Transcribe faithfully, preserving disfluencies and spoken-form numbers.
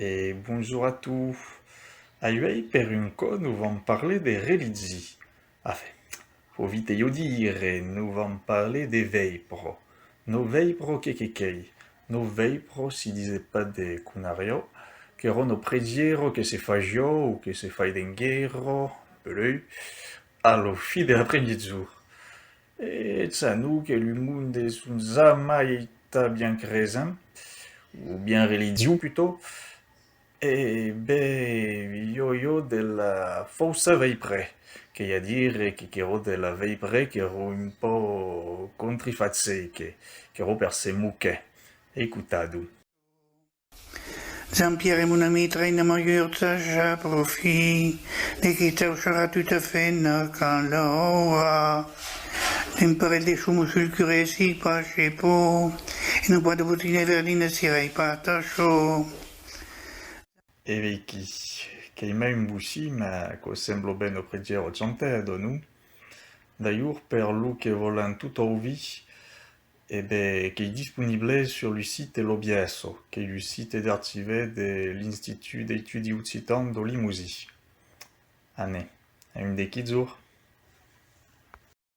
E bonjorn a tots. Auei, per un còp, nos vam parlar de religion. Enfin, fau vite ieu dire, nos vam parlar de vèipre. Nòva vèipre, que, que, qu'ei? Nòva vèipre, si dise pas de conariá, qu'èra una predièra que se fasiá o que se fai d'enguera, belèu, a la fin de l'après-miègjorn. E sanon que lo monde son jamai estat bien cresent, o bien religiós, plutôt, e ben, i a, i a de la faussa vèipre, qu'ei a dire que, qu'èra de la vèipre qu'èra un pauc contrafachada, que, qu'èra per se moquer. Escotatz donc. Jean-Pierre, mon ami, traina ma gurja, ja, profit, de qui tau serà tota fena quand l'aura. Un parelh de chomos sul curé, si pas, je po, e non pas de botines verdinas, si rei pas, tachó. E veiquí, qu'ei mai un bocin, mas quò sembla ben una predièra chantada, non? D'alhors, per los que vòlen tot auvir, e ben, qu'ei disponible sur lo site L'Aubiesse, qu'ei lo site d'archivas de l'Institut d'Estudis Occitans de Lemosin. Anem, a un de quilhs jorns.